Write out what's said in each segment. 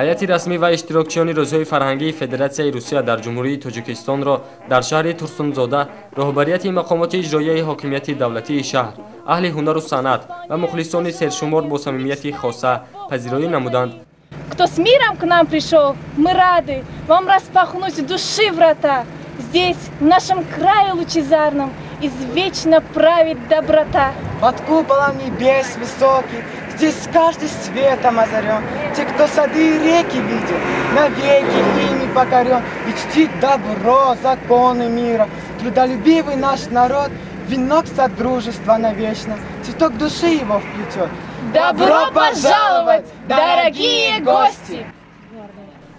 Ҳайати расмӣ ва иштирокчиёни рӯзҳои фарҳангии Федератсияи Русия дар Ҷумҳурии Тоҷикистонро дар шаҳри Турсунзода роҳбарияти мақомоти иҷроияи ҳокимияти давлатии шаҳр, аҳли ҳунару санъат ва мухлисони сершумор бо самимияти хоса пазироӣ намуданд. Кто с миром к нам пришел, мы рады вам распахнуть души врата. Здесь, в нашем крае лучезарном, извечно правит доброта. Под куполом небес высоких, здесь каждый светом озарен. Те, кто сады и реки видел, навеки ими покорен. И чтит добро, законы мира. Трудолюбивый наш народ, венок содружества навечно, цветок души его вплетет. Добро пожаловать, дорогие гости!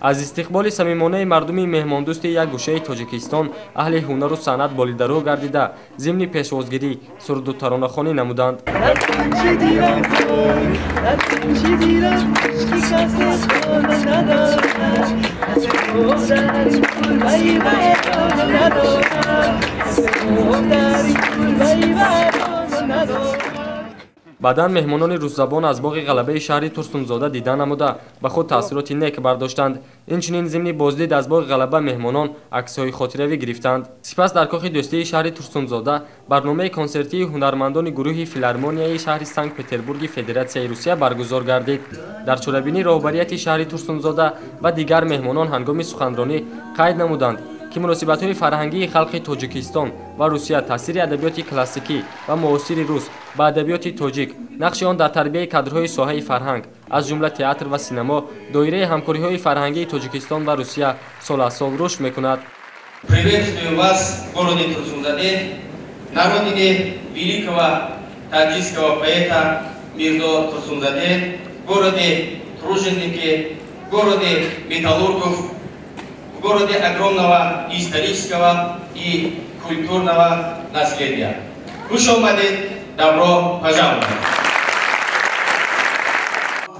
Аз истиқболи самимонаи мардуми меҳмондӯсти як гӯшаи Тоҷикистон аҳли ҳунару санъат болидарӯ гардида, зимни пешвозгирӣ суруду таронахонӣ намуданд. Баъдан меҳмонони русзабон аз боғи ғалабаи шаҳри Турсунзода дида намуда, ба худ таассуроти нек бардоштанд. Инчунин зимни боздид аз боғи ғалаба меҳмонон аксҳои хотиравӣ гирифтанд. Сипас дар кохи дӯстии шаҳри Турсунзода барномаи консертии ҳунармандони гурӯҳи филармонияи шаҳри Санкт Петербурги Федератсияи Русия баргузор гардид. Дар чорабинӣ роҳбарияти шаҳри Турсунзода ва дигар меҳмонон ҳангоми суханронӣ қайд намуданд, ки муносибатҳои фарҳангии халқи Тоҷикистон ва Русия, таъсири адабиёти классикӣ ва муосири рус ба адабиёти тоҷик, нақши он дар тарбияи кадрҳои соҳаи фарҳанг, аз ҷумла театр ва синемо, доираи ҳамкориҳои фарҳангии Тоҷикистон ва Русия сол аз сол рушд мекунад. Приветствую вас в городе Турсунзаде, на родине великого таджикского поэта Мирзо Турсунзаде, в городе труженики, в городе металлургов, в городе огромного исторического и культурного наследия. Хуш омадед, добро пожаловать!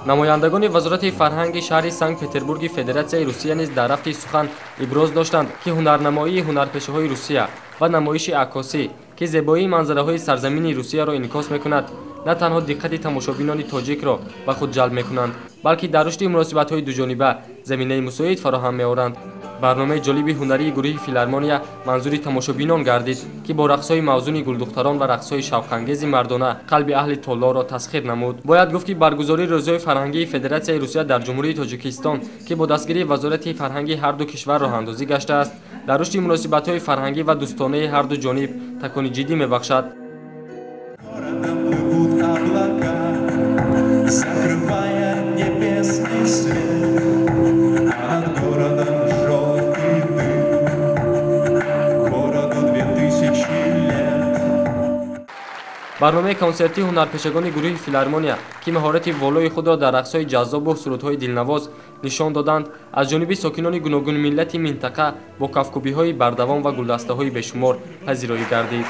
Намояндагони Вазорати фарҳанги шаҳри Санкт Петербурги Федератсияи Русия низ дар рафти сухан иброз доштанд, ки ҳунарнамоии ҳунарпешаҳои Русия ва намоиши аккосӣ, ки зебоии манзараҳои сарзамини Русияро инъикос мекунад, на танҳо диққати тамошобинони тоҷикро ба худ ҷалб мекунанд, балки дар рушди муносибатҳои дуҷониба заминаи мусоид фароҳам меоранд. Барномаи ҷолиби ҳунарии гурӯҳи филармония манзури тамошобинон гардид, ки бо рақсҳои мавзуни гулдухтарон ва рақсҳои шавқангези мардона қалби аҳли толорро тасхир намуд. Бояд гуфт, ки баргузории рӯзҳои фарҳангии Федератсияи Русия дар Ҷумҳурии Тоҷикистон, ки бо дастгирии Вазорати фарҳанги ҳарду кишвар роҳандозӣ гаштааст, дар рушди муносибатҳои фарҳангӣ ва дӯстонаи ҳарду ҷониб такони ҷиддӣ мебахшад. Закрывая небесный свет, а над городом желтый дым, городу 2000 лет. Барномаи консертии ҳунарпешагони гурӯҳи филармония, ки маҳорати волои худро дар рақсҳои ҷаззобу сурудҳои дилнавоз нишон доданд, аз ҷониби сокинони гуногунмиллати минтақа бо кафкӯбиҳои бардавом ва гулдастаҳои бешумор пазироӣ гардид.